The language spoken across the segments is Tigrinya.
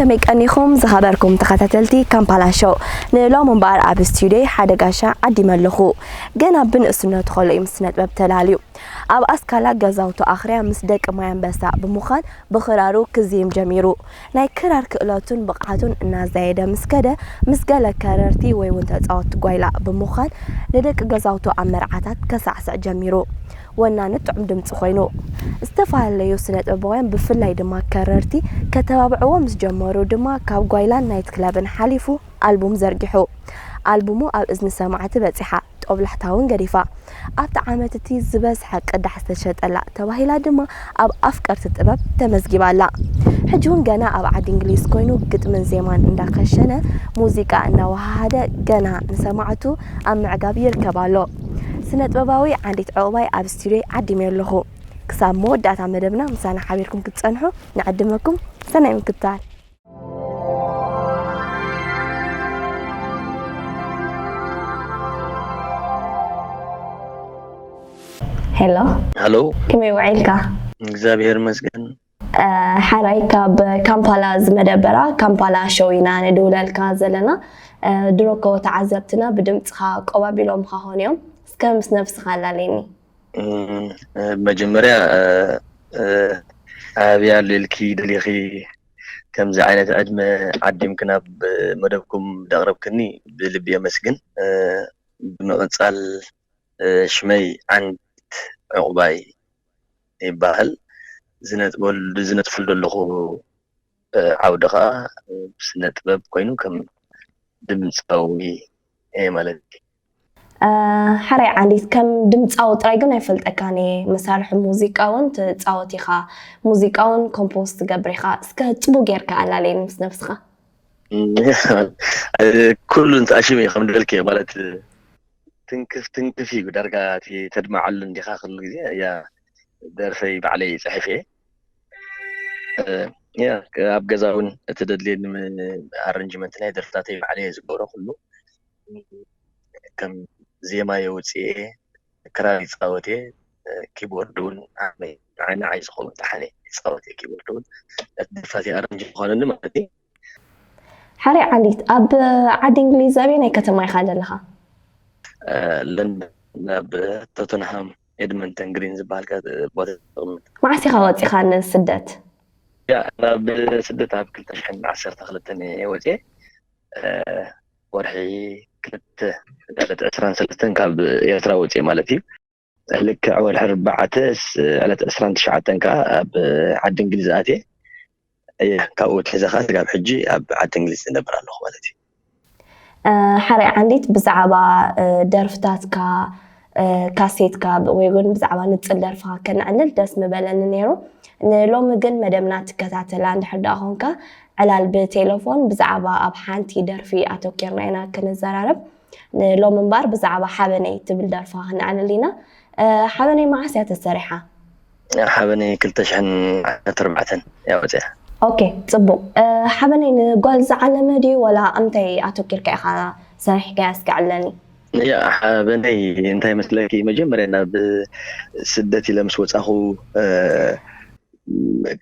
መቀኒኹም ዝኸበርኩም ተኸታተልቲ ካምፓላ ሾው፣ ንሎም እምበኣር ኣብ ስቱዲዮይ ሓደ ጋሻ ዓዲመ ኣለኹ። ገና ብንእስነቱ ከሎ እዩ ምስ ስነ ጥበብ ተላልዩ። ኣብ ኣስካላ ገዛውቱ ኣኽርያ ምስ ደቂ ማይ ኣንበሳ ብምዃን ብኽራሩ ክዝይም ጀሚሩ። ናይ ክራር ክእለቱን ብቕዓቱን እናዛየደ ምስ ከደ፣ ምስ ገለ ከረርቲ ወይ እውን ተጻወትቲ ጓይላ ብምዃን ንደቂ ገዛውቱ ኣብ መርዓታት ከሳዕስዕ ጀሚሩ። ወናኒ ጥዑም ድምጺ ኮይኑ፣ ዝተፈላለዩ ስነ ጥበባውያን ብፍላይ ድማ ከረርቲ ከተባብዕዎ ምስ ጀመሩ ድማ ካብ ጓይላን ናይት ክለብን ሓሊፉ ኣልቡም ዘርጊሑ። ኣልቡሙ ኣብ እዝኒ ሰማዕቲ በጺሓ፣ ጦብላሕታ እውን ገዲፋ። ኣብቲ ዓመት እቲ ዝበዝሐ ቅዳሕ ዝተሸጠላ ተባሂላ ድማ ኣብ ኣፍቀርቲ ጥበብ ተመዝጊባ ኣላ። ሕጂ እውን ገና ኣብ ዓዲ እንግሊዝ ኮይኑ ግጥምን ዜማን እንዳከሸነ ሙዚቃ እናወሃሃደ ገና ንሰማዕቱ ኣብ ምዕጋብ ይርከብ ኣሎ። ስነ ጥበባዊ ዓንዲት ዕቑባይ ኣብ ስቱዲዮይ ዓዲመዮ ኣለኹ። ክሳብ መወዳእታ መደብና ምሳና ሓቢርኩም ክትጸንሑ ንዕድመኩም። ሰናይ ምክትታል። ሄሎ፣ ሃሎ። ከመይ ውዒልካ? እግዚኣብሔር ይመስገን። እ፣ ሓራይ ካብ ካምፓላ ዝመደበራ ካምፓላ ሾው ኢና ንድውለልካ ዘለና። እ፣ ድሮ እኮ ተዓዘብትና ብድምፅኻ ቆባቢሎምኻ ኾን እዮም። እስከ ምስ ነብስኻ ኣላለየኒ። እም፣ እ፣ መጀመርያ፣ እ፣ እ፣ ኣበይ ኣሎ ኢልኪ ደሊኺ ከምዚ ዓይነት ዕድመ ዓዲምኪ ናብ መደብኩም ደቕረብክኒ ብልቢ የመስግን። እ፣ ብምቕጻል፣ እ፣ ሽመይ ዓንዲት ዕቑባይ ይበሃል። ዝነጥበሉ-፣ ዝነጥፈሉ ዘለኹ፣ እ፣ ዓውዲ ኸኣ፣ እ፣ ስነ ጥበብ ኮይኑ ከም ድምጻዊ እየ ማለት እዩ። እ፣ ሓራይ ዓንዲት፣ ከም ድምጻዊ ጥራይ ግን ኣይፈልጠካን እየ። መሳርሒ ሙዚቃ እውን ትጻወት ኢኻ፣ ሙዚቃ እውን ኮምፖዝ ትገብር ኢኻ። እስከ ጽቡቕ ጌርካ ኣላለየኒ ምስ ነብስኻ። እም፣ ኩሉ እንተ ኣሽመ እዩ ከም ዝበልክዮ ማለት ትንክፍ ትንክፍ እዩ ዳርጋ እቲ ተድምዓሉ እንዲኻ ኩሉ ግዜ። ያ ደርፈይ ባዕለይ ጽሒፈ እየ። እ፣ ያ ኣብ ገዛ እውን እቲ ደድልየኒ ም-፣ ኣረንጅመንት ናይ ደርፍታተይ ባዕለይ እየ ዝገብሮ ኩሉ። ከም ዜማ የውጽእ እየ፣ ክራር ይጻወት እየ፣ እ፣ ኪቦርድ እውን ዓመይ ንዓይ ንዓይ ዝኸውን ደሓነ ይጻወት እየ ኪቦርድ እውን። እቲ ደርፍታተይ ኣረንጅ ዝኾነኒ ማለት እዩ። ሓራይ ዓንዲት፣ ኣብ ዓዲ እንግሊዝ ኣበየናይ ከተማ ኢኻ ዘለኻ? እ፣ ለንደን፣ ናብ ቶተንሃም ኤድመንተን ግሪን ዝበሃል ከ-፣ ቦታ እቕመጥ። መዓስ ኢኻ ወጺኻ ንስደት? ያ፣ ናብ ስደት ኣብ ክልተ ሽሕን ዓሰርተ ክልተን እየ ወጺኤ። እ፣ ወርሒ ክልተ፣ ዕለት ዕስራን ሰለስተን ካብ ኤርትራ ወጺኤ ማለት እዩ። ልክዕ ወርሒ ኣርባዕተ ስ-፣ ዕለት ዕስራን ትሽዓተን ከኣ ኣብ ዓዲ እንግሊዝ ኣትየ። እየ፣ ካብኡ ኣትሒዘ ከኣ ስጋብ ሕጂ ኣብ ዓዲ እንግሊዝ እነብር ኣለኹ ማለት እዩ። እ፣ ሓራይ ዓንዲት፣ ብዛዕባ፣ እ፣ ደርፍታትካ፣ እ፣ ካሴትካ ብ-፣ ወይ እውን ብዛዕባ ንጽል ደርፍኻ ከነዕልል ደስ ምበለኒ ነይሩ። ንሎሚ ግን መደብና ትከታተላ እንድሕር ደኣ ኾንካ፣ ዕላል ብቴሌፎን ብዛዕባ ኣብ ሓንቲ ደርፊ ኣተኲርና ኢና ክንዘራረብ። ንሎሚ እምበኣር ብዛዕባ ሓበነይ ትብል ደርፍኻ ክነዕልል ኢና። እ፣ ሓበነይ መዓስ እያ ተሰሪሓ? ሓበነይ ክልተ ሽሕን ዓሰርተ ኣርባዕተን እያ ወፂኣ። ኦኬ፣ ጽቡቕ። እ፣ ሓበነይ ንጓል ዝዓለመ ድዩ ዋላ ኣብ እንታይ ኣተኲርካ ኢኻ ሰሪሕካያ? እስኪ ኣዕልለኒ። ያ፣ ሓበነይ እንታይ መስለኪ፣ መጀመርያ ናብ ስደት ኢለ ምስ ወጻኹ፣ እ፣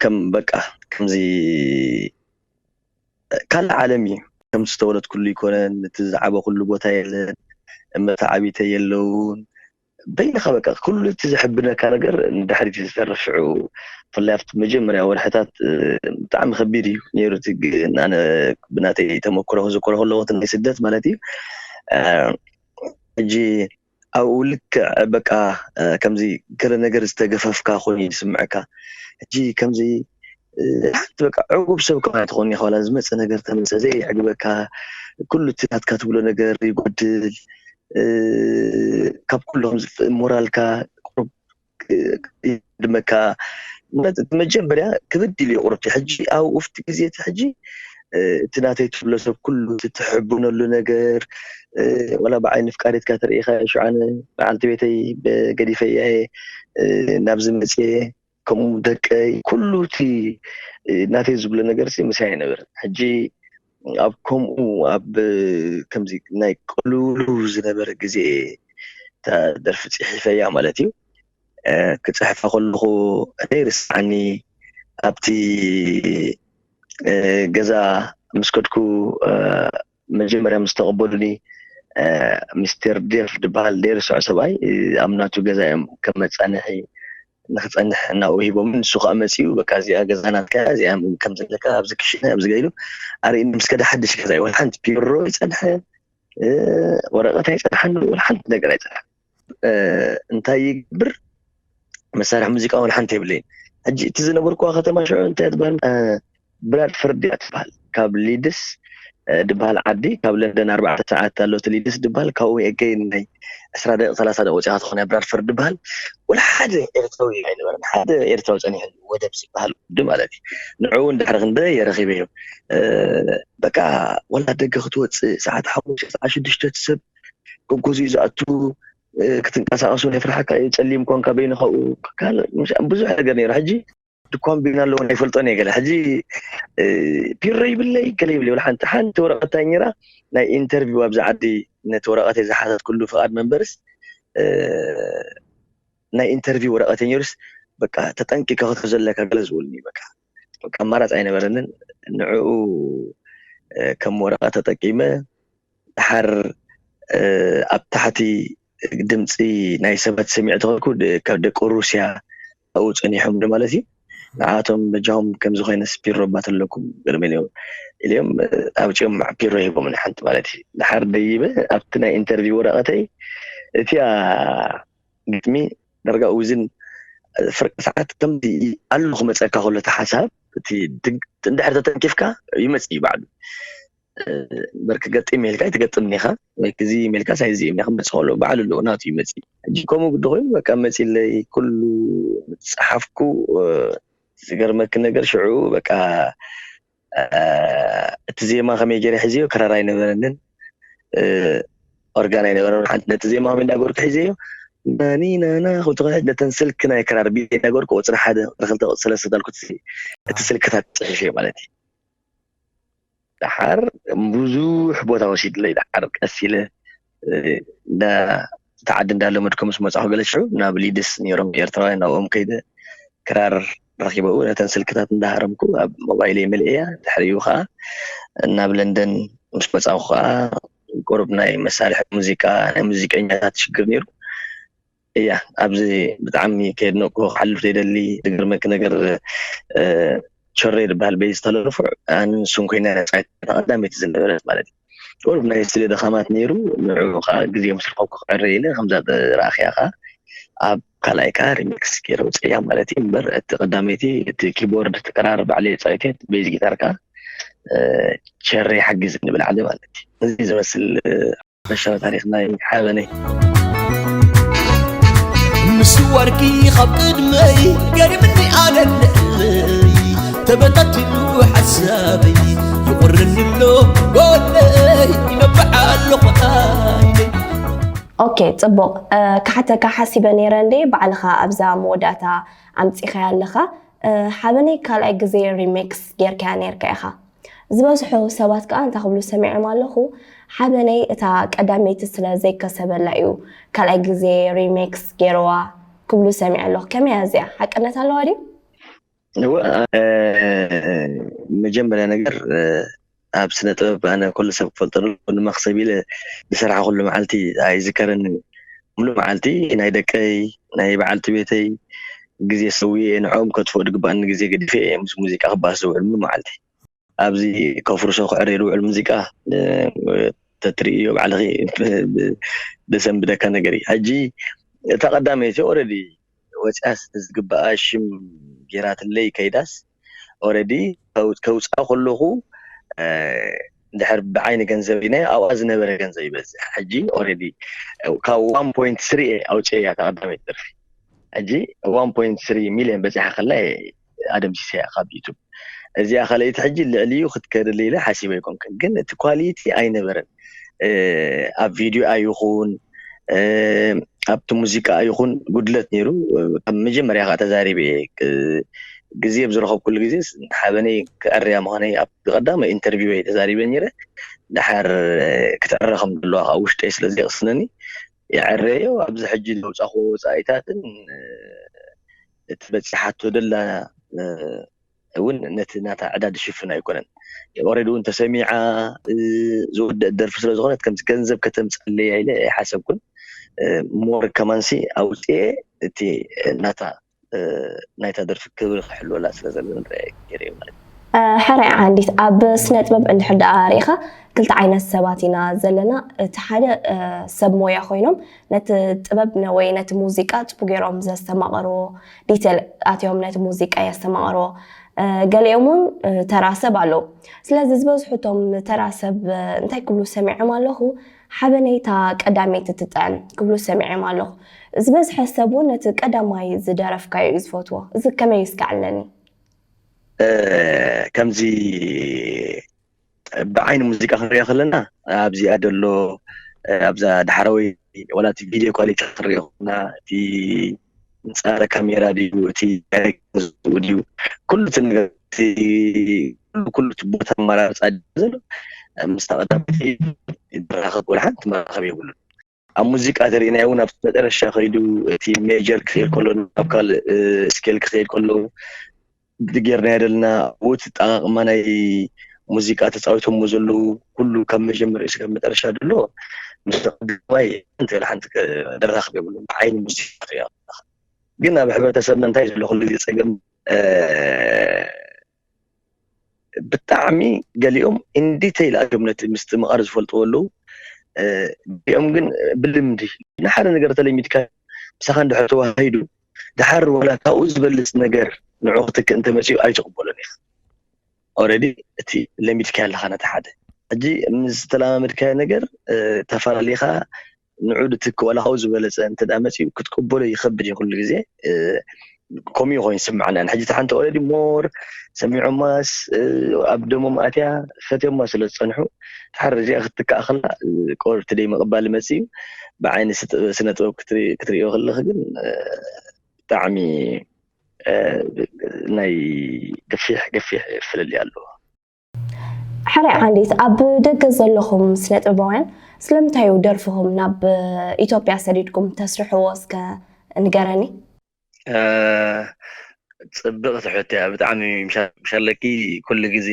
ከም በቃ ከምዚ ካልእ ዓለም እዩ። ከም ዝተወለድኩሉ ይኮነን፣ እቲ ዝዓበኹሉ ቦታ የለን፣ መተዓቢተይ የለውን። በይንኻ በቃ ኩሉ እቲ ዘሕብነካ ነገር ንድሕሪት እዩ ዝተርፍ። ሽዑ ብፍላይ ኣብቲ መጀመርያ ወርሕታት፣ እ፣ ብጣዕሚ ከቢድ እዩ ነይሩ። እቲ ግ-፣ ኣነ ብናተይ ተመክሮ ክዝክሮ ከለኹ እቲ ናይ ስደት ማለት እዩ። እ፣ ሕጂ ኣብኡ ልክዕ በቃ፣ እ፣ ከምዚ ገለ ነገር ዝተገፈፍካ ኮይኑ እዩ ዝስምዐካ። ሕጂ ከምዚ፣ እ፣ ሓንቲ በቃ ዕጉብ ሰብ ከማይ ትኾን ኢኻ፣ ዋላ ዝመጸ ነገር ተመጸ ዘየዕግበካ፣ ኩሉ እቲ ናትካ ትብሎ ነገር ይጎድል። እ፣ ካብ ኩሉ ከምዚ ሞራልካ ቁሩብ፣ እ፣ ይድመካ። ማለት እቲ መጀመርያ ክብድ ኢሉ እዩ ቁሩብ። ሕጂ ኣብኡ ኣብቲ ግዜ እቲ ሕጂ፣ እ፣ እቲ ናተይ ትብሎ ሰብ ኩሉ እቲ ትሕብነሉ ነገር፣ እ፣ ዋላ ብዓይኒ ፍቃሪትካ ተርእኻ ሽዑ ኣነ መዓልቲ ቤተይ ብ-፣ ገዲፈያ እየ፣ እ፣ ናብዚ መፅየ፣ ከምኡ ደቀይ፣ ኩሉ እቲ፣ እ፣ ናተይ ዝብሎ ነገር ሲ ምሳይ ኣይነበረን። ሕጂ ኣብ ከምኡ፣ ኣብ ከምዚ ናይ ቅልውልው ዝነበረ ግዜ እታ ደርፊ ጽሒፈያ ማለት እዩ። እ፣ ክጽሕፋ ከለኹ ዘይርስዓኒ ኣብቲ ገዛ ምስ ከድኩ መጀመርያ ምስ ተቐበሉኒ ሚስተር ዴፍ ዝበሃል ደይርሶዕ ሰብኣይ ኣብ ናቱ ገዛ እዮም ከም መፃንሒ ንክፀንሕ እናኡ ሂቦም። ንሱ ከዓ መፂኡ በቃ እዚኣ ገዛ ናትካ እዚኣ ከም ዘለካ ኣብዚ ክሽነ ኣብዚ ገይሉ ኣርእኒ ምስ ከደ ሓድሽ ገዛ እዩ። ሓንቲ ፒሮ ይፀንሐ ወረቐት ኣይፀንሓን፣ ሓንቲ ነገር ኣይፀንሓን። እንታይ ይገብር መሳርሒ ሙዚቃ እውን ሓንቲ የብለይን። ሕጂ እቲ ዝነበርኩዋ ከተማ ሽዑ እንታይ ትበሃል ብራድፈርድ እያ ትበሃል። ካብ ሊድስ ድበሃል ዓዲ ካብ ለንደን ኣርባዕተ ሰዓት ኣሎ እቲ ሊድስ ድበሃል ካብኡ ኤገይ ናይ ዕስራ ደቂ ሰላሳ ደቂ ወፂኻ ትኾነ ብራድፈርድ ድበሃል ወላ ሓደ ኤርትራዊ ኣይነበረን። ሓደ ኤርትራዊ ፀኒሑ ወደብ ዝበሃል ወዲ ማለት እዩ። ንዕኡ እንድሕሪ ክንደ የረኺበዮ በቃ ወላ ደገ ክትወፅእ ሰዓት ሓሙሽተ ሰዓት ሽዱሽተ ትሰብ ጎጎዙ እዩ ዝኣቱ ክትንቀሳቀሱ ናይ ፍርሓካ እዩ ጸሊም ኮንካ በይንኻኡ ብዙሕ ነገር ነይሩ ሕጂ ድኳን ቢና ኣለዎ ኣይፈልጦን እየ ገለ ሕጂ ፒሮ ይብለይ ገለ ይብለይ ሓንቲ ሓንቲ ወረቀት እንታይ ነይራ ናይ ኢንተርቪው ኣብዚ ዓዲ ነቲ ወረቀት ዝሓተት ኩሉ ፍቃድ መንበርስ ናይ ኢንተርቪው ወረቀት ነይሩስ በቃ ተጠንቂካ ክትሕዞ ኣለካ ገለ ዝብሉኒ በቃ በቃ ኣማራፂ ኣይነበረንን ንዕኡ ከም ወረቀት ተጠቂመ ደሓር ኣብ ታሕቲ ድምፂ ናይ ሰባት ሰሚዐ ተኾንኩ ካብ ደቂ ሩስያ ኣብኡ ፀኒሖም ማለት እዩ ንዓቶም በጃኹም ከምዚ ኮይነ ስፒሮ ባት ኣለኩም ገርመልዮም ኢልዮም ኣብፅኦም ፒሮ ሂቦም ሓንቲ ማለት እዩ ድሓር ደይበ ኣብቲ ናይ ኢንተርቪው ወረቀተይ እቲያ ግጥሚ ዳርጋ ውዝን ፍርቂ ሰዓት ከምዚ ኣሉ ክመፀካ ከሎ እቲ ሓሳብ እቲ እንድሕር ተተንኪፍካ ይመፅእ እዩ ባዕሉ እምበር ክገጥም ኢልካ ኣይትገጥምን ኢኻ ወይ ክዚ ኢልካ ሳይዚ ኢልካ ክመፅእ ከሎ ባዕሉ ኣለዎ ናቱ ይመፅእ ሕጂ ከምኡ ግዲ ኮይኑ በቃ መፂለይ ኩሉ ፀሓፍኩ ዝገርመኪ ነገር ሽዑ በቃ እቲ ዜማ ከመይ ገይረ ሒዘዮ ክራር ኣይነበረንን ኦርጋን ኣይነበረን ሓንቲ ነቲ ዜማ ከመይ እንዳገበርኩ ሒዘዮ ናኒ ናና ክብቲ ከሕድ ነተን ስልኪ ናይ ክራር ቢት እንዳገበርኩ ቁፅሪ ሓደ ቁፅሪ ክልተ ቁፅሪ ሰለስተ እንዳልኩ እቲ ስልክታት ፅሒፈ ማለት እዩ ደሓር ብዙሕ ቦታ ወሲድለይ ደሓር ቀስ ኢለ እንዳ እቲ ዓዲ እንዳለመድኩ ምስ መፃኹ ገለ ሽዑ ናብ ሊድስ ነይሮም ኤርትራውያን ናብኦም ከይደ ክራር ረኪበኡ ነተን ስልክታት እንዳሃረምኩ ኣብ ሞባይለይ መልእያ ድሕሪኡ ከዓ ናብ ለንደን ምስ መፃኹ ከዓ ቁሩብ ናይ መሳርሒ ሙዚቃ ናይ ሙዚቀኛታት ሽግር ነይሩ እያ ኣብዚ ብጣዕሚ ከየድነቅኩ ክሓልፍ ዘይደሊ ዝገርመኪ ነገር ቸሬ ዝበሃል በይ ዝተለፉዕ ኣንሱን ኮይና ፃይታ ቀዳመይቲ ዝነበረት ማለት እዩ ቁሩብ ናይ ስለ ድኻማት ነይሩ ንዑ ከዓ ግዜ ምስ ረኸብኩ ክዕረ ኢለ ከምዛ ረኣኽያ ከዓ ኣብ ካልኣይ ከዓ ሪሚክስ ገይረ ውፅእያ ማለት እዩ እምበር እቲ ቀዳመይቲ እቲ ኪቦርድ እቲ ክራር ባዕለ ፃይቴት ቤዝ ጊታር ከዓ ቸሬ ሓጊዝ ንብል ዓለ ማለት እዩ እዚ ዝመስል መሻ ታሪክ ናይ ሓበነይ ምስ ዋርኪ ካብ ቅድመይ ገርምኒ ኣነ ልዕለይ ተበታቲኑ ሓሳበይ ይቆርኒ ኣሎ ጎለይ ይነብዕ ኣለኹ ዓይነይ ኦኬ ፅቡቕ ክሓተካ ሓሲበ ነይረ እንዴ ባዕልኻ ኣብዛ መወዳእታ ኣምፂኻያ ኣለኻ ሓበነይ ካልኣይ ግዜ ሪሜክስ ጌርካያ ነይርካ ኢኻ ዝበዝሑ ሰባት ከዓ እንታይ ክብሉ ሰሚዖም ኣለኹ ሓበነይ እታ ቀዳመይቲ ስለ ዘይከሰበላ እዩ ካልኣይ ግዜ ሪሜክስ ገይረዋ ክብሉ ሰሚዐ ኣለኹ ከመይ እያ እዚኣ ሓቅነት ኣለዋ ድዩ እወ መጀመርያ ነገር ኣብ ስነ ጥበብ ኣነ ኩሉ ሰብ ክፈልጦ ድማ ክሰብ ኢለ ዝሰርሓ ኩሉ መዓልቲ ኣይዝከረንን ሙሉ መዓልቲ ናይ ደቀይ ናይ በዓልቲ ቤተይ ግዜ ሰውየ ንዕኦም ከጥፍኡ ድግባኣኒ ግዜ ገዲፈ ምስ ሙዚቃ ክባስ ዝውዕል ሙሉ መዓልቲ ኣብዚ ከፍርሶ ክዕረ ዝውዕል ሙዚቃ ተትርእዮ ባዕልኺ ደሰንብደካ ነገር እዩ ሕጂ እታ ቀዳመይቲ ኦረዲ ወፅያስ ዝግበኣ ሽም ጌራትለይ ከይዳስ ኦረዲ ከውፃ ከለኹ እንድሕር ብዓይኒ ገንዘብ ናይ ኣብኣ ዝነበረ ገንዘብ ይበዝሕ ሕጂ ኦረዲ ካብ ዋን ፖይንት ስሪ ኣውፅያ እያ ተቐዳመይቲ ደርፊ ሕጂ ዋን ፖይንት ስሪ ሚልዮን በፂሓ ከላ ኣደምሲሰያ ካብ ዩቱብ እዚኣ ካልኣይቲ ሕጂ ልዕሊኡ ክትከደለ ኢለ ሓሲበ ኣይኮንክን ግን እቲ ኳሊቲ ኣይነበረን ኣብ ቪድዮ ኣይኹን ኣብቲ ሙዚቃ ይኹን ጉድለት ነይሩ ካብ መጀመርያ ከዓ ተዛሪበ ግዜ ብዝረኸብኩሉ ግዜ ሓበነይ ክዕርያ ምዃነይ ኣብ ቀዳመ ኢንተርቪው ተዛሪበ ነይረ ድሓር ክትዕረ ከም ዘለዋ ከዓ ውሽጠይ ስለ ዘየቕስነኒ የዕረዮ ኣብዚ ሕጂ ዘውፃኹ ወፃኢታትን እቲ በፂሓቶ ደላ እውን ነቲ ናታ ዕዳ ዝሽፍን ኣይኮነን። ኦረዲ እውን ተሰሚዓ ዝወደእ ደርፊ ስለ ዝኾነት ከምዚ ገንዘብ ከተምፅኣለይ ኢለ ኣይሓሰብኩን። ሞር ከማንሲ ኣውፅኤ እቲ ናታ ናይታ ደርፊ ክብሪ ክሕልወላ ስለ ዘለዎ ንርአ ገይረ ማለት እዩ። ሕራይ ዓንዲት ኣብ ስነ ጥበብ እንድሕር ደኣ ርኢኻ ክልተ ዓይነት ሰባት ኢና ዘለና። እቲ ሓደ ሰብ ሞያ ኮይኖም ነቲ ጥበብ ወይ ነቲ ሙዚቃ ፅቡቅ ገይሮም ዘስተማቐርዎ ዲቴል ኣትዮም ነቲ ሙዚቃ የስተማቐርዎ። ገሊኦም እውን ተራ ሰብ ኣለዉ። ስለዚ ዝበዝሑ እቶም ተራ ሰብ እንታይ ክብሉ ሰሚዖም ኣለኹ፣ ሓበነይታ ቀዳመይቲ ትጥዕም ክብሉ ሰሚዖም ኣለኹ። ዝበዝሐ ሰብ እውን ነቲ ቀዳማይ ዝደረፍካዮ እዩ ዝፈትዎ። እዚ ከመይ እዩ እስኪ ኣዕለኒ? ከምዚ ብዓይኒ ሙዚቃ ክንሪኦ ከለና ኣብዚኣ ደሎ ኣብዛ ዳሕረወይ ወላ እቲ ቪድዮ ኳሊቲ ክንሪኦ ከለና እቲ ምንፃረ ካሜራ ድዩ እቲ ዳይሬክተር ድዩ ኩሉ እቲ ነገር እቲ ኩሉ ኩሉ እቲ ቦታ ኣመራርፃ ድዩ ዘሎ ምስታ ቀዳመይቲ ድራኸብ ወላ ሓንቲ መራኸብ የብሉን። ኣብ ሙዚቃ ተሪእናዮ እውን ኣብ መጨረሻ ከይዱ እቲ ሜጀር ክኸይድ ከሎ ናብ ካልእ ስኬል ክኸይድ ከሎ ጌርናዮ ዘለና ኣብኡ እቲ ኣጠቓቕማ ናይ ሙዚቃ ተፃዊቶሞ ዘለዉ ኩሉ ካብ መጀመርያ እስካብ መጨረሻ ድሎ ምስ ቀዳማይ እንተ ሓንቲ ደራኽብ የብሉ ብዓይኒ ሙዚቃ ትሪኦ ግን ኣብ ሕብረተሰብና እንታይ ዘሎ ኩሉ ግዜ ፀገም ብጣዕሚ ገሊኦም ኢንዲቴይል ኣትዮም ነቲ ምስትምቓር ዝፈልጥዎ ኣለዉ። ገሊኦም ግን ብልምዲ ንሓደ ነገር ተለሚድካ ምሳኻ እንድሕር ተዋሂዱ ድሓር ወላ ካብኡ ዝበልፅ ነገር ንዑ ክትክእ እንተመፅኡ ኣይትቕበሎን ኢኻ። ኦረዲ እቲ ለሚድካ ኣለኻ ነቲ ሓደ ሕጂ ምስ ዝተለማመድካዮ ነገር ተፈላለኻ ንዑ ድትክ ዋላ ካብኡ ዝበለፀ እንተ ደኣ መፂኡ ክትቅበሎ ይኸብድ እዩ ኩሉ ግዜ ከምኡ ኮይኑ ዝስምዓና ሕጂ ሓንቲ ኦረዲ ሞር ሰሚዖማስ ኣብ ደሞም ኣትያ ፈትዮማ ስለ ዝፀንሑ ድሓር እዚኣ ክትትካእ ከላ ቆርቲ ደይ ምቕባል መፂ እዩ ብዓይኒ ስነ ጥበብ ክትሪኦ ከለኺ ግን ብጣዕሚ ናይ ገፊሕ ገፊሕ ፍልልይ ኣለዎ። ሕራይ ዓንዲት ኣብ ደገ ዘለኹም ስነ ጥበባውያን ስለምንታይ እዩ ደርፍኹም ናብ ኢትዮጵያ ሰዲድኩም ተስርሕዎ እስከ ንገረኒ? ፅብቕቲ ሕቶ እያ ብጣዕሚ ምሻለኪ ኩሉ ግዜ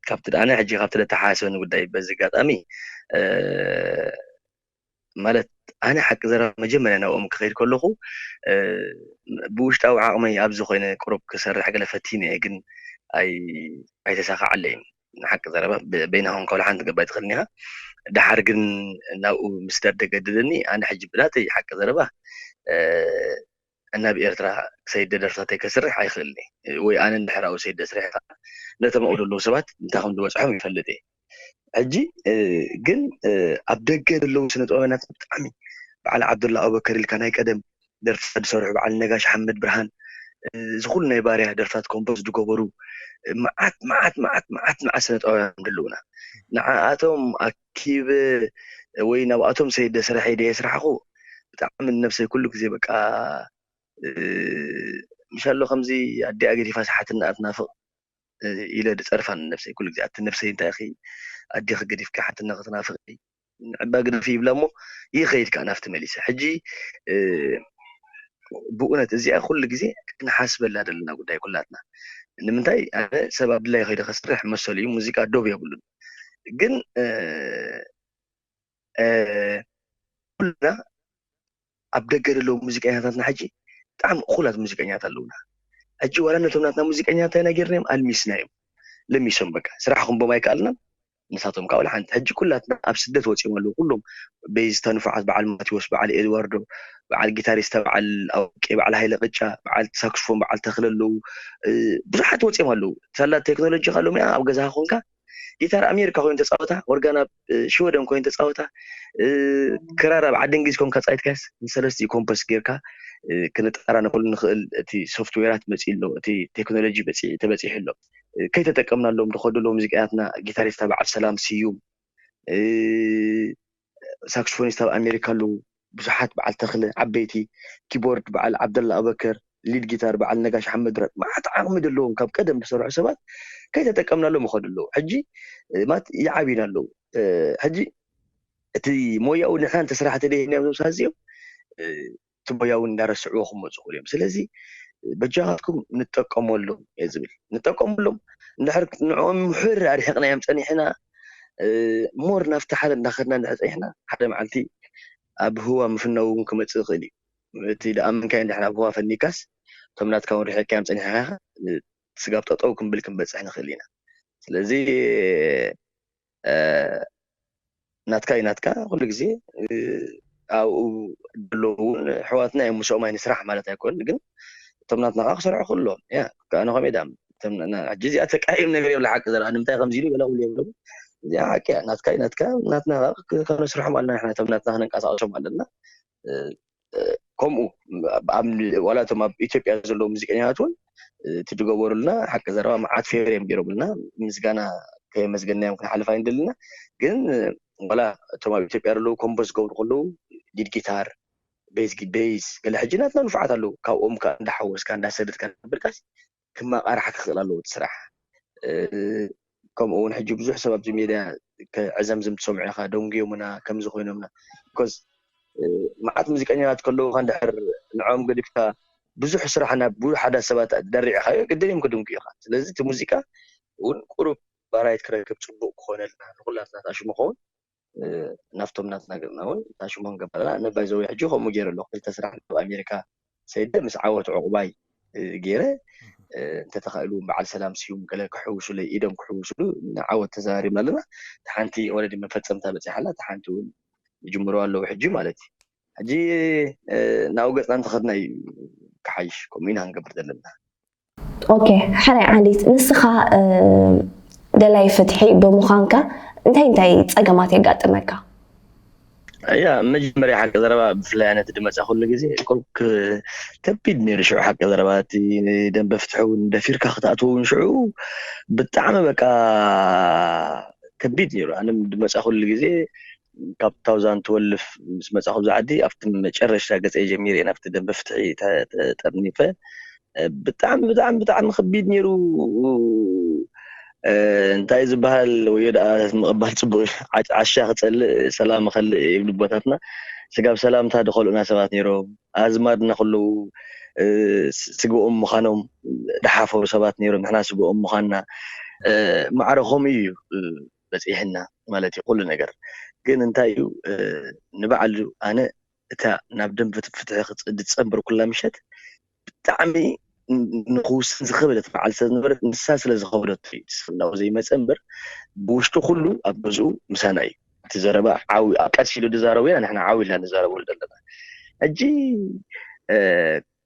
ካብቲ ኣነ ሕጂ ካብቲ ለተሓሳሰበኒ ጉዳይ በዚ ኣጋጣሚ ማለት ኣነ ሓቂ ዘረባ መጀመርያ ናብኦም ክኸይድ ከለኹ ብውሽጣዊ ዓቕመይ ኣብዚ ኮይነ ቁሩብ ክሰርሕ ገለ ፈቲነ እየ ግን ኣይተሳኻዓለይን ንሓቂ ዘረባ በይናኹም ከብላ ሓንቲ ገባይ ትኽእልኒ ኢኻ ድሓር ግን ናብኡ ምስ ደርደ ገድደኒ ኣነ ሕጂ ብናተይ ሓቂ ዘረባ ናብ ኤርትራ ክሰይደ ደርፍታተይ ከስርሕ ኣይኽእልኒ ወይ ኣነ እንድሕር ኣብኡ ሰይደ ስርሕ ከዓ ነቶም ኣብኡ ዘለዉ ሰባት እንታይ ከም ዝበፅሖም ይፈልጥ እየ ሕጂ ግን ኣብ ደገ ዘለዉ ስነ ጥበበኛታት ብጣዕሚ በዓል ዓብዱላ ኣቡበከር ኢልካ ናይ ቀደም ደርፍታት ዝሰርሑ በዓል ነጋሽ ሓመድ ብርሃን እዚ ኩሉ ናይ ባርያ ደርፍታት ኮምፖዝ ዝገበሩ መዓት መዓት መዓት መዓት መዓት ስነ ጥበባውያን ዘለዉና ንዓኣቶም ኣኪበ ወይ ናብኣቶም ሰይደ ስርሐይ ደየ ስራሕኹ ብጣዕሚ ንነብሰይ ኩሉ ግዜ በቃ ምሻሎ ከምዚ ኣዲኣ ገዲፋ ሓትነኣ ትናፍቕ ኢለ ድፀርፋ ንነብሰይ ኩሉ ግዜ ኣቲ ነብሰይ እንታይ ኢኺ ኣዲኺ ገዲፍኪ ሓትነኺ ትናፍቒ ንዕባ ግደፊ ይብላ እሞ ይኸይድ ከዓ ናብቲ መሊሰ ሕጂ ብእውነት እዚኣ ኩሉ ግዜ ክንሓስበላ ዘለና ጉዳይ ኩላትና ንምንታይ ኣነ ሰብ ኣብ ድላይ ከይደ ከስርሕ መሰሉ እዩ ሙዚቃ ዶብ የብሉን ግን ኩልና ኣብ ደገ ዘለዉ ሙዚቀኛታትና ሕጂ ብጣዕሚ እኹላት ሙዚቀኛታት ኣለዉና ሕጂ ዋላ ነቶም ናትና ሙዚቀኛ እንታይ ኢና ጌርናዮም ኣልሚስናዮም ለሚሶም በቃ ስራሕ ክንቦም ኣይከኣልናን ንሳቶም ካብ ሓንቲ ሕጂ ኩላትና ኣብ ስደት ወፂኦም ኣለዉ ኩሎም በይዝታ ንፉዓት በዓል ማቴዎስ በዓል ኤድዋርዶ በዓል ጊታሪስታ በዓል ኣውቄ በዓል ሃይለ ቅጫ በዓል ሳክስፎን በዓል ተኽለ ኣለዉ ብዙሓት ወፂኦም ኣለዉ ሳላ ቴክኖሎጂ ካሎም ኣብ ገዛኻ ኮንካ ጊታር ኣሜሪካ ኮይኑ ተፃወታ ኦርጋን ኣብ ሽወደን ኮይኑ ተፃወታ ክራር ኣብ ዓዲ እንግሊዝ ኮንካ ፃይትካስ ንሰለስቲኡ ኮምፖስ ጌርካ ክንጣራ ንክሉ ንክእል እቲ ሶፍትዌራት መፂ ኣሎ እቲ ቴክኖሎጂ ተበፂሑ ኣሎ ከይተጠቀምናሎም ዝኸዱ ኣለዉ ሙዚቀኛትና ጊታሪስታ በዓል ሰላም ስዩም ሳክስፎኒስት ኣብ ኣሜሪካ ኣለዉ ብዙሓት በዓል ተኽለ ዓበይቲ ኪቦርድ በዓል ዓብደላ ኣበከር ሊድ ጊታር በዓል ነጋሽ ሓመድ ረት መዓት ዓቕሚ ዘለዎም ካብ ቀደም ዝሰርሑ ሰባት ከይተጠቀምናሎም ይኸዱ ኣለዉ ሕጂ ማለት ይዓብዩና ኣለዉ ሕጂ እቲ ሞያኡ ንሕና እንተ ስራሕቲ ደይህናዮም ዞም ሳዚኦም እቲ ቦያ እውን እንዳረስዕዎ ክመፁ ይኽእሉ እዮም። ስለዚ በጃኻትኩም ንጠቀመሎም እየ ዝብል። ንጠቀመሎም፣ እንድሕር ንዕኦም ምሕር ኣርሒቕናዮም ፀኒሕና፣ ሞር ናብቲ ሓደ እንዳኸድና እንድሕር ፀኒሕና፣ ሓደ መዓልቲ ኣብ ህዋ ምፍናው እውን ክመፅእ ይኽእል እዩ። እቲ ደኣ ምንካይ እንድሕር ኣብ ህዋ ፈኒካስ፣ እቶም ናትካ እውን ርሒቕካዮም ፀኒሕካ፣ ስጋብ ጠጠው ክንብል ክንበፅሕ ንኽእል ኢና። ስለዚ ናትካ እዩ ናትካ። ኩሉ ግዜ ኣብኡ ዘለዉ እውን ኣሕዋትና እዮም፣ ምስኦም ኣይንስራሕ ማለት ኣይኮን፣ ግን እቶም ናትና ከዓ ክሰርሑ ክህልዎም እያ። ኣነ ከምኡ እየ ድኣምን። ሕጂ እዚኣ ተቃይም ነገር የብላ ሓቂ ዘረባ ንምንታይ ከምዚ ኢሉ ገለ ክብሉ የብሎም። እዚኣ ሓቂ እያ፣ ናትካ እዩ ናትካ፣ ናትና ከዓ ከነስርሖም ኣለና፣ ንሕና እቶም ናትና ክነንቀሳቅሶም ኣለና። ከምኡ ዋላ እቶም ኣብ ኢትዮጵያ ዘለዉ ሙዚቀኛታት እውን እቲ ዝገበሩልና ሓቂ ዘረባ መዓት ፌቨር እዮም ገይሮምልና። ምስጋና ከየመስገናዮም ክንሓልፍ ኣይንደልና። ግን ዋላ እቶም ኣብ ኢትዮጵያ ዘለዉ ኮምፖዝ ክገብሩ ከለዉ ሊድ ጊታር፣ ቤዝ ጊ- ቤዝ ገለ ሕጂ ናትና ንፉዓት ኣለዉ። ካብኦም ከዓ እንዳሓወስካ እንዳሰደድካ እንዳበልካስ ክመቃርሓ ክኽእል ኣለዎ እቲ ስራሕ። ከምኡ እውን ሕጂ ብዙሕ ሰብ ኣብዚ ሜድያ ከዕዘምዝም ትሰምዑ ኢኻ፣ ደንጉዮምና ከምዚ ኮይኖምና። ቢኮዝ መዓት ሙዚቀኛታት ከለውካ እንድሕር ንዕኦም ገዲፍካ ብዙሕ ስራሕ ናብ ብዙሓት ሰባት ደሪዕኻዮ ግድን እዮም ክድንጉ ኢኻ። ስለዚ እቲ ሙዚቃ እውን ቁሩብ ባራይት ክረክብ ፅቡቅ ክኾነልና ንኩላትና ታሽሙ ኸውን ናብቶም ናትና ገርና እውን ታሽሙ ክንገብር ኣለና። ኣነ ባይዘወይ ሕጂ ከምኡ ገይረ ኣለኹ፣ ክልተ ስራሕ ናብ ኣሜሪካ ሰይደ ምስ ዓወት ዕቁባይ ገይረ፣ እንተተኻኢሉ በዓል ሰላም ስዩም ገለ ክሕውሱለይ ኢዶም ክሕውሱሉ ንዓወት ተዘራሪብና ኣለና። እቲ ሓንቲ ኦረዲ መፈፀምታ በፂሓ ኣላ፣ እቲ ሓንቲ እውን ይጅምሩ ኣለዉ ሕጂ ማለት እዩ። ሕጂ ናብኡ ገፅና እንተኸድና እዩ ክሓይሽ፣ ከምኡ ኢና ክንገብር ዘለና። ኦኬ፣ ሕራይ ዓሊት፣ ንስኻ ደላይ ፍትሒ ብምዃንካ እንታይ እንታይ ፀገማት የጋጥመካ? ያ መጀመርያ ሓቂ ዘረባ ብፍላይ ኣነ እቲ ድመፃኹሉ ግዜ ቁሩብ ከቢድ ነይሩ። ሽዑ ሓቂ ዘረባ እቲ ደንበ ፍትሒ እውን ደፊርካ ክትኣትዎ እውን ሽዑ ብጣዕሚ በቃ ከቢድ ነይሩ። ኣነ ድመፃኹሉ ግዜ ካብ ታውዛን ትወልፍ ምስ መፃኹ ኣብዚ ዓዲ ኣብቲ መጨረሽታ ገፀ ጀሚረ እየ ናብቲ ደንበ ፍትሒ ተጠርኒፈ። ብጣዕሚ ብጣዕሚ ብጣዕሚ ከቢድ ነይሩ። እንታይ ዝበሃል ወዮ ደኣ ምቕባል ፅቡቅ እዩ። ዓሻ ክፀልእ ሰላም ኸልእ ይብሉ ኣቦታትና። ስጋብ ሰላምታ ድኸልኡና ሰባት ነይሮም። ኣዝማድና ከለዉ ስግኦም ምዃኖም ድሓፈሩ ሰባት ነይሮም። ንሕና ስግኦም ምዃንና ማዕረ ከምኡ እዩ በፂሕና ማለት እዩ ኩሉ ነገር። ግን እንታይ እዩ ንባዕሉ ኣነ እታ ናብ ደም ፍትሒ ድፀንብር ኩላ ምሸት ብጣዕሚ ንክውስን ዝኸበደት መዓልቲ ስለዝነበረት ንሳ ስለ ዝኸበደት እዩ እቲ ስፍናው ዘይመፀ እምበር ብውሽጡ ኩሉ ኣብ ገዝኡ ምሳና እዩ። እቲ ዘረባ ዓው ቀስ ኢሉ ድዛረቡ ኢና ንሕና ዓው ኢልና ንዛረበሉ ዘለና። ሕጂ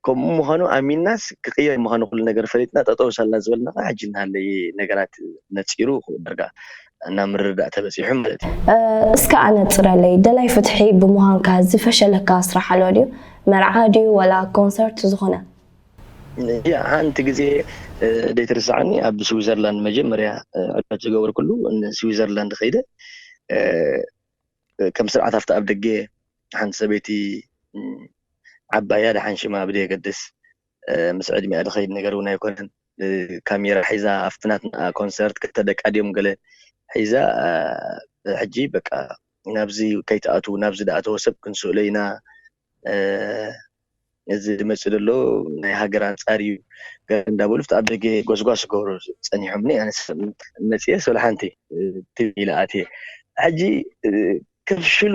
ከምኡ ምዃኑ ኣሚንናስ ክቕየር ምዃኑ ኩሉ ነገር ፈሊጥና ጠጠው ሳልና ዝበልና ከዓ ሕጂ እናሃለየ ነገራት ነፂሩ ዳርጋ እና ምርዳእ ተበፂሑ ማለት እዩ። እስከ ኣነፅረለይ፣ ደላይ ፍትሒ ብምዃንካ ዝፈሸለካ ስራሕ ኣሎ ድዩ? መርዓ ድዩ ወላ ኮንሰርት ዝኾነ? ያ ሓንቲ ግዜ ደይትርስዓኒ ኣብ ስዊዘርላንድ መጀመርያ ዕድመት ዝገበርኩሉ ስዊዘርላንድ ከይደ ከም ስርዓት ኣብቲ ኣብ ደገ ሓንቲ ሰበይቲ ዓባያ ደሓን ሽማ ብደየገድስ ምስ ዕድሚኣ ድኸይድ ነገር እውን ኣይኮነን። ካሜራ ሒዛ ኣብቲ ናትና ኮንሰርት ክልተ ደቃ ድዮም ገለ ሒዛ ሕጂ በቃ ናብዚ ከይትኣትዉ ናብዚ ድኣተወ ሰብ ክንስእሎ ኢና እዚ ድመፅእ ዘሎ ናይ ሃገር ኣንፃር እዩ ገለ እንዳበሉ ኣብቲ ኣብ ደገ ጎስጓስ ክገብሩ ፀኒሖምኒ ኣነስ መፅየ ስለ ሓንቲ ትም ኢለ ኣትየ ሕጂ ከፍሽሉ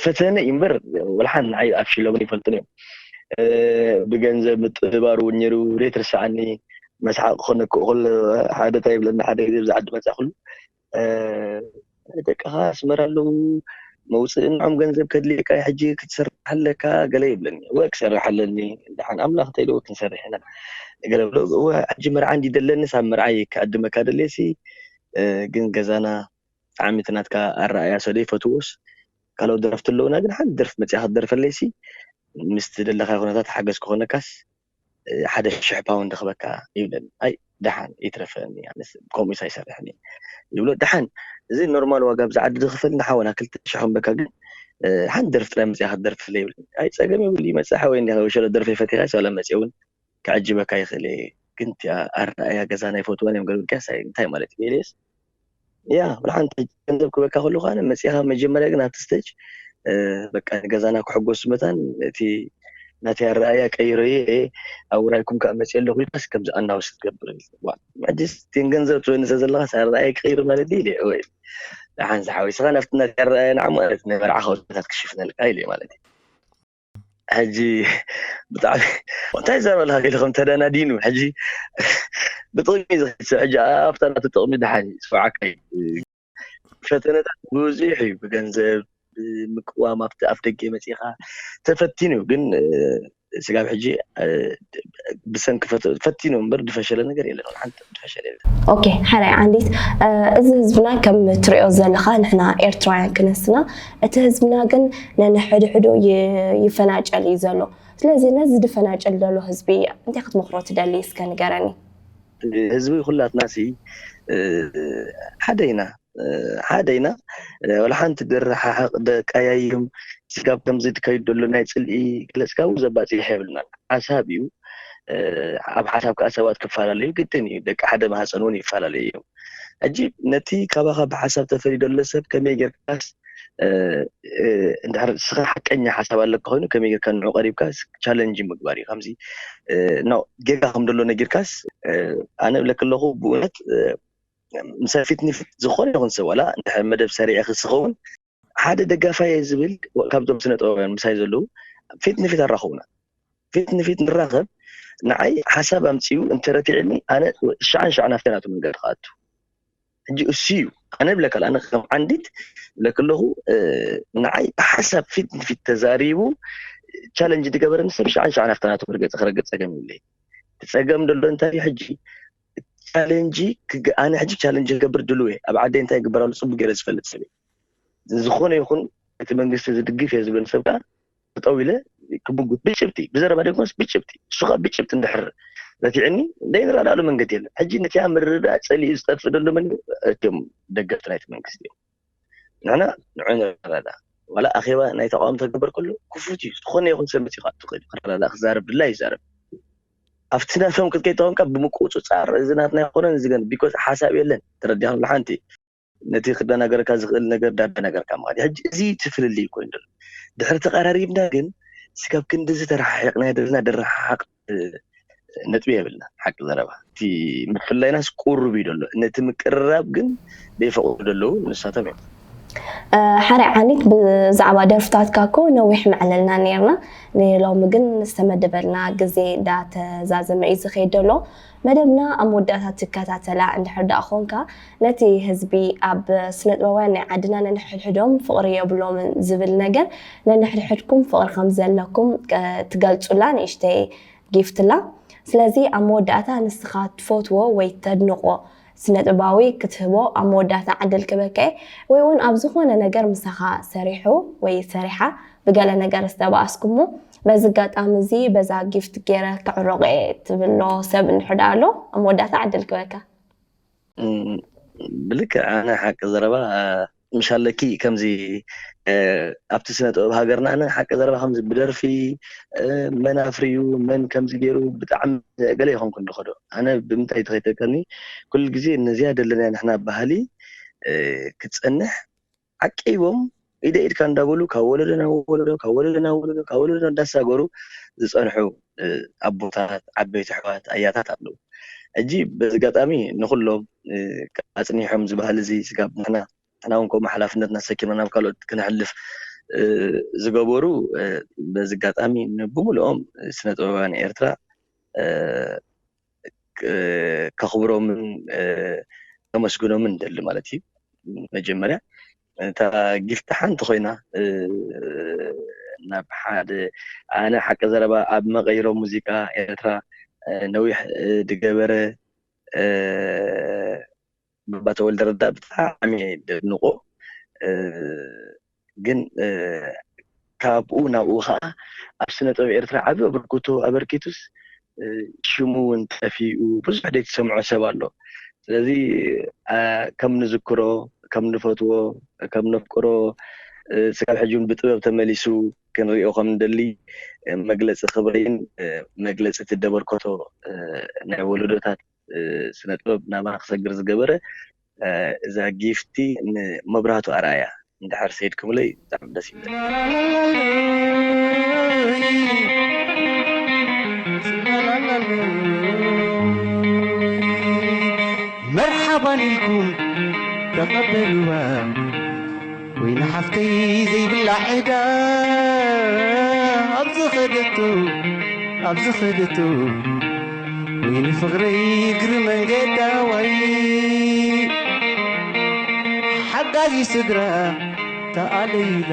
ፈተነ እዩ እምበር ወላ ሓንቲ ንዓይ ኣፍሽሎምኒ ይፈልጡን እዮም ብገንዘብ ምጥብባር እውን ነይሩ ዘይትርስዓኒ መስሓቅ ክኾነኩ ከሎ ሓደ እንታይ ይብለኒ ሓደ ግዜ ብዛ ዓዲ መፃ ኩሉ ደቅኻ ኣስመራ ኣለዉ መውፅእ ንዖም ገንዘብ ከድልየካ ሕጂ ክትሰርሕ ኣለካ ገለ ይብለኒ እወ ክሰርሕ ኣለኒ ደሓን ኣምላኽ እንተኢልዎ ክንሰርሕ ኢና ገለ ብሎ እወ ሕጂ መርዓ እንዲ ደለኒ ሳብ መርዓይ ክዕድመካ ደልየሲ ግን ገዛና ብጣዕሚ እቲ ናትካ ኣረኣያ ሰዶ ይፈትዎስ ካልኦት ደረፍቲ ኣለዉና ግን ሓንቲ ደርፊ መፅያ ክትደርፈለይሲ ምስቲ ደለካዮ ኩነታት ሓገዝ ክኾነካስ ሓደ ሽሕ ፓውንድ ክበካ ይብለኒ ኣይ ደሓን ይትረፈኒ ኣነስ ከምኡ ሳይሰርሕኒ ይብሎ ደሓን እዚ ኖርማል ዋጋ ብዛ ዓዲ ዝኽፈል ንሓወና ክልተ ሽሕ ክንበካ ግን ሓንቲ ደርፊ ጥራይ መፅያ ክትደርፍለ ይብለኒ ኣይ ፀገም የብሉ ይመፅእ ሓወይ እንዲኻ ወሸሎ ደርፊ ፈቲኻ ሰላ መፅየ እውን ክዕጅበካ ይኽእል እየ ግን እቲኣ ኣረኣያ ገዛና ይፈትዋን እዮም ገብርካስ እንታይ ማለት እዩ ኢለየስ ያ ብርሃን ገንዘብ ክበካ ከሉ ከነ መፅኻ መጀመርያ ግን ኣብቲ ስተጅ በቃ ንገዛና ክሕጎስ መታን እቲ ናተይ ኣረኣእያ ቀይረዮ እየ፣ ኣብ ውራይኩም ከዓ መፅእ ኣለኹ ኢልካስ ከምዚ ኣናውስ ትገብር? ሕጂስ ቴን ገንዘብ ትበኒ ስለ ዘለኻስ ኣረኣእያ ቀይር ማለት ድዩ? ኢለ ወይ ደሓን ዝሓወይ ስኻ ናብቲ ናተይ ኣረኣእያ ንዓ ማለት ናይ መርዓ ከውታት ክሽፍነልካ ኢለ ማለት እዩ። ሕጂ ብጣዕሚ እንታይ ዘረበልካ ገለ ከም ተደናዲኑ ሕጂ ብጥቕሚ ዝኸይድ ሰብ ሕጂ ኣብታ ናቱ ጥቕሚ ደሓን እዩ ዝስምዓካ እዩ። ፈተነታት ብዙሕ እዩ፣ ብገንዘብ ብምቅዋም ኣብቲ ኣፍ ደገ መፂኻ ተፈቲኑ እዩ። ግን ስጋብ ሕጂ ብሰንኪ ፈተኑ እምበር ዝፈሸለ ነገር የለን። ሓንቲ ዝፈሸለ የለን። ኦኬ፣ ሓራይ ዓንዲት፣ እዚ ህዝብና ከም ትሪኦ ዘለኻ ንሕና ኤርትራውያን ክነስና፣ እቲ ህዝብና ግን ነንሕድሕዱ ይፈናጨል እዩ ዘሎ። ስለዚ ነዚ ዝፈናጨል ዘሎ ህዝቢ እንታይ ክትመኽሮ ትደሊ? እስከ ንገረኒ። ህዝቢ ኩላትና ሲ ሓደ ኢና ሓደ ኢና። ወላ ሓንቲ ድረሓሓቕ ደቃያይም ስጋብ ከምዚ ትከይድ ዘሎ ናይ ፅልኢ ገለፅካ እውን ዘባፅሕ የብልናን። ሓሳብ እዩ። ኣብ ሓሳብ ከዓ ሰባት ክፈላለዩ ግድን እዩ። ደቂ ሓደ ማህፀን እውን ይፈላለዩ እዮም። ሕጂ ነቲ ካባኻ ብሓሳብ ተፈልዩ ዘሎ ሰብ ከመይ ጌርካስ እንድሕር ስኻ ሓቀኛ ሓሳብ ኣለካ ኮይኑ ከመይ ጌርካ ንዑ ቀሪብካ ቻለንጅ ምግባር እዩ። ከምዚ ጌጋ ከም ደሎ ነጊርካስ ኣነ ብለክ ኣለኹ ብእውነት ምሳይ ፊት ንፊት ዝኾነ ይኹን ሰብ ዋላ እንድሕር መደብ ሰሪዐ ክስኸውን ሓደ ደጋፋየ ዝብል ካብዞም ስነ ጥበባውያን ምሳይ ዘለዉ ፊት ንፊት ኣራኸቡና። ፊት ንፊት ንራኸብ። ንዓይ ሓሳብ ኣምፅኡ እንተረቲዕኒ ኣነ ሻዓን ሻዓን ኣብቲ ናቱ መንገዲ ክኣቱ። ሕጂ እሱ እዩ ኣነ ብለካ ኣነ ከም ዓንዲት ብለክ ኣለኹ። ንዓይ ብሓሳብ ፊት ንፊት ተዛሪቡ ቻለንጅ ዝገበረኒ ሰብ ሻዓን ሻዓን ኣብቲ ናቱ ክረግፅ ክረግፅ ፀገም የብለይ። እቲ ፀገም ደሎ እንታይ እዩ ሕጂ ቻለንጂ ኣነ ሕጂ ቻለንጅ ክገብር ድልው እየ። ኣብ ዓደይ እንታይ ይግበር ኣሎ ፅቡቅ ገይረ ዝፈልጥ ሰብ እየ። ዝኾነ ይኹን እቲ መንግስቲ ዝድግፍ እየ ዝብል ሰብ ከዓ ጠጠው ኢለ ክምጉት ብጭብጢ ብዘረባ ደይኮነስ ብጭብጢ እሱ ከዓ ብጭብጢ እንድሕር ረቲዕኒ ዘይንረዳእሉ መንገዲ የለን። ሕጂ ነቲኣ ምርዳእ ፀሊኡ ዝጠፍእ ዘሎ መን እዩ? እቶም ደገፍቲ ናይቲ መንግስቲ እዮም። ንሕና ንዑ ንረዳዳእ። ዋላ ኣኼባ ናይ ተቃውሞ ተገበር ከሎ ክፉት እዩ። ዝኾነ ይኹን ሰብ መፂኡ ክኣቱ ይኽእል እዩ። ክረዳዳእ ክዛረብ ድላ ይዛረብ። ኣብቲ ናቶም ክትከይድ ተኾንካ ብምቁፅፃር እዚ ናትና ኣይኮነን እዚ ገን ቢኮዝ ሓሳብ የለን ተረዲኻ ንብላ ሓንቲ ነቲ ክደናገረካ ዝኽእል ነገር ዳደናገርካ ማለት እዩ። ሕጂ እዚ እቲ ፍልልይ ኮይኑ ዘሎ ድሕሪ ተቀራሪብና ግን ስጋብ ክንድዚ ተረሓሒቅና ዘለና ድረሓሓቅ ነጥቢ የብልና። ሓቂ ዘረባ እቲ ምፍላይናስ ቁሩብ እዩ ዘሎ። ነቲ ምቅርራብ ግን ዘይፈቅዱ ዘለዉ ንሳቶም እዮም። ሓራይ ዓንዲት ብዛዕባ ደርፍታትካ እኮ ነዊሕ መዕለልና ነይርና። ንሎሚ ግን ዝተመደበልና ግዜ እንዳተዛዘመ እዩ ዝኸይድ ዘሎ። መደብና ኣብ መወዳእታ ትከታተላ እንድሕር ደኣ ኾንካ ነቲ ህዝቢ ኣብ ስነጥበባውያን ናይ ዓድና ነንሕድሕዶም ፍቕሪ የብሎምን ዝብል ነገር ነንሕድሕድኩም ፍቕሪ ከም ዘለኩም ትገልጹላ ንእሽተይ ጊፍትላ። ስለዚ ኣብ መወዳእታ ንስኻ ትፈትዎ ወይ ተድንቆ ስነጥበባዊ ክትህቦ ኣብ መወዳእታ ዕድል ክበካ እየ። ወይ እውን ኣብ ዝኾነ ነገር ምሳኻ ሰሪሑ ወይ ሰሪሓ ብገለ ነገር ዝተባኣስኩሞ በዚ ኣጋጣሚ እዚ በዛ ጊፍት ገይረ ክዕረቆ እየ ትብሎ ሰብ እንድሕር ደኣ ኣሎ ኣብ መወዳእታ ዕድል ክበካ። ብልክዕ ኣነ ሓቂ ዘረባ ምሽ ኣለኪ ከምዚ ኣብቲ ስነ ጥበብ ሃገርና ኣነ ሓቂ ዘረባ ከምዚ ብደርፊ መን ኣፍርዩ መን ከምዚ ገይሩ ብጣዕሚ ገለ ይኾንኩ እንድኸዶ ኣነ ብምንታይ ተኸይተልከኒ ኩሉ ግዜ ነዚያ ደለና ንሕና ባህሊ ክፀንሕ ዓቂቦም ኢደ ኢድካ እንዳበሉ ካብ ወለዶ ናብ ወለዶ ካብ ወለዶ ናብ ወለዶ ካብ ወለዶ እንዳሳገሩ ዝፀንሑ ኣቦታት ዓበይቲ ኣሕዋት ኣያታት ኣለዉ። ሕጂ በዚ ኣጋጣሚ ንኩሎም ኣፅኒሖም ዝበሃል እዚ ስጋብ ንሕና ንሕና እውን ከምኡ ሓላፍነትና ሰኪምና ናብ ካልኦት ክነሕልፍ ዝገበሩ በዚ ኣጋጣሚ ንብሙሉኦም ስነ ጥበባውያን ኤርትራ ከኽብሮምን ከመስግኖምን ደሊ ማለት እዩ። መጀመርያ እታ ጊፍቲ ሓንቲ ኮይና ናብ ሓደ ኣነ ሓቂ ዘረባ ኣብ መቐይሮ ሙዚቃ ኤርትራ ነዊሕ ዝገበረ ባባ ተወልደ ረዳ ብጣዕሚ ደድንቆ ግን ካብኡ ናብኡ ከዓ ኣብ ስነ ጥበብ ኤርትራ ዓቢ ኣበርክቶ ኣበርኪቱስ ሽሙ እውን ጠፊኡ ብዙሕ ዘይተሰምዖ ሰብ ኣሎ። ስለዚ ከም ንዝክሮ ከም ንፈትዎ ከም ነፍቅሮ ስጋብ ሕጂ እውን ብጥበብ ተመሊሱ ክንሪኦ ከም ንደሊ መግለፂ ክብረይን መግለፂ እቲ ደበርኮቶ ናይ ወለዶታት ስነ ጥበብ ናባና ክሰግር ዝገበረ እዛ ጊፍቲ ንመብራህቱ ኣርኣያ እንድሕር ሰይድኩምለይ ብጣዕሚ ደስ ይብል። ኢልኩም ተቐበልዋ። ወይኒ ሓፍተይ ዘይብላ ዕዳ ኣብዚ ኸደቶ፣ ኣብዚ ኸደቶ። ወይኒ ፍቕረይ እግሪ መንገዳ ዋይ ሓጋዚ ስድራ ተኣለይላ።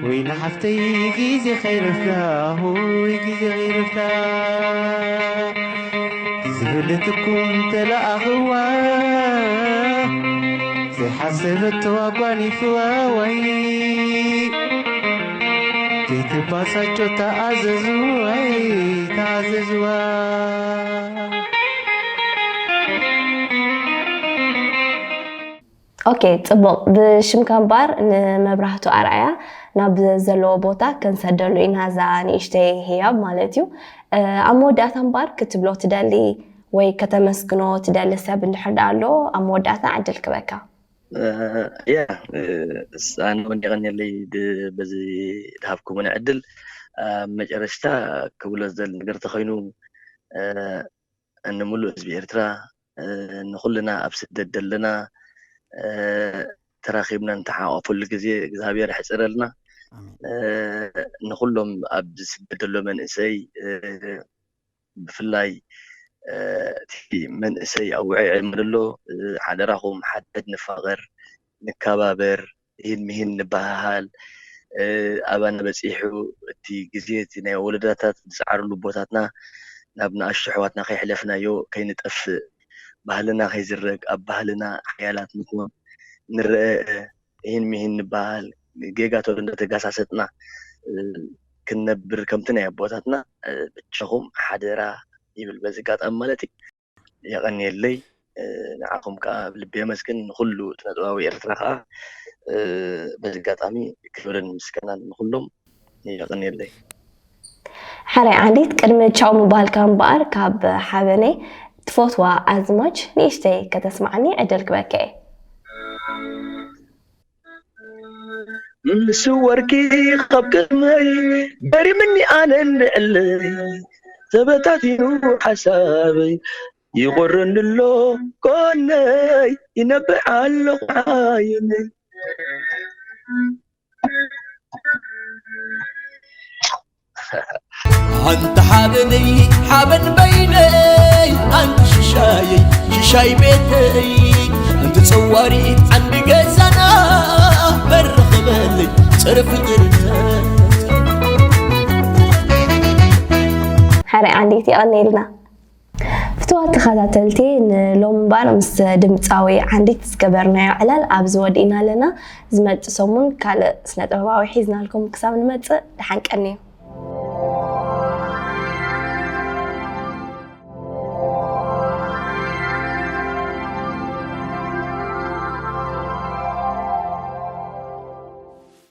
ወይኒ ሓፍተይ ግዜ ኸይረፍዳ፣ ሆይ ግዜ ኸይረፍዳ። ዝብለትኩም ተለኣኽዋ፣ ዘይሓሰበቶ ኣጓኒፍዋ ወይ ዘይትባሳጮ ተኣዘዝዋ፣ ተኣዘዝዋ። ኦኬ፣ ጽቡቕ። ብሽምካ እምበኣር ንመብራህቱ ኣርኣያ ናብ ዘለዎ ቦታ ክንሰደሉ ኢና፣ እዛ ንእሽተይ ህያብ ማለት እዩ። ኣብ መወዳእታ እምበኣር ክትብሎ ትደሊ ወይ ከተመስግኖ ትደሊ ሰብ እንድሕር ደኣ ኣሎ፣ ኣብ መወዳእታ ዕድል ክበካ። ያ ኣነ እውን የቐንየለይ በዚ ድሃብኩምኒ ዕድል። ኣብ መጨረሽታ ክብሎ ዝደሊ ነገር ተኾይኑ፣ ንምሉእ ህዝቢ ኤርትራ፣ ንኹልና ኣብ ስደት ዘለና፣ ተራኺብና ንተሓቋቆፈሉ ግዜ እግዚኣብሔር ይሕፅረልና። ንኹሎም ኣብ ስደት ዘሎ መንእሰይ፣ ብፍላይ እቲ መንእሰይ ኣብ ውዕይ ዕድመ ዘሎ፣ ሓደራኹም ሓድሕድ ንፋቐር፣ ንከባበር፣ ኢሂን ምሂን ንበሃሃል። ኣባና በፂሑ እቲ ግዜ፣ እቲ ናይ ወለዳታት ዝፀዓርሉ ኣቦታትና ናብ ንኣሽቱ ኣሕዋትና ከይሕለፍናዮ ከይንጠፍእ፣ ባህልና ከይዝረግ፣ ኣብ ባህልና ሓያላት ንኹን፣ ንረኣእ፣ ኢሂን ምሂን ንበሃል፣ ጌጋ ተሎ እንዳተጋሳሰጥና ክንነብር ከምቲ ናይ ኣቦታትና ብቻኹም ሓደራ ይብል በዚ ኣጋጣሚ ማለት እዩ። የቐንየለይ። ንዓኹም ከዓ ብልቢ የመስግን፣ ንኹሉ ስነ ጥበባዊ ኤርትራ ከዓ በዚ ኣጋጣሚ ክብርን ምስጋናን ንኹሎም። የቐንየለይ። ሕራይ ዓንዲት፣ ቅድሚ ቻው ምባልካ እምበኣር ካብ ሓበነይ ትፈትዋ ኣዝማች ንእሽተይ ከተስምዓኒ ዕድል ክበካ እየ። ምስ ወርቂ ካብ ቅድመይ ገሪምኒ ኣነ እንድዕለይ ተበታቲኑ ሓሳበይ ይቆረኒ ኣሎ ጎነይ ይነብዕ ኣለኹ ዓይነይ። ኣንቲ ሓበነይ ሓበን በይነይ ኣንቲ ሽሻየይ ሽሻይ ቤተይ ኣንቲ ጸዋሪት ዓንዲ ገዛና በረኸበለይ ጸረ ፍቅርና። ሓራይ ዓንዲት የቐንየልና። ፍትዋት ተኸታተልቲ፣ ንሎሚ እምበኣር ምስ ድምፃዊ ዓንዲት ዝገበርናዮ ዕላል ኣብዚ ወዲእና ኣለና። ዝመጽእ ሰሙን ካልእ ስነ ጥበባዊ ሒዝናልኩም ክሳብ ንመጽእ ደሓን ቀንዩ።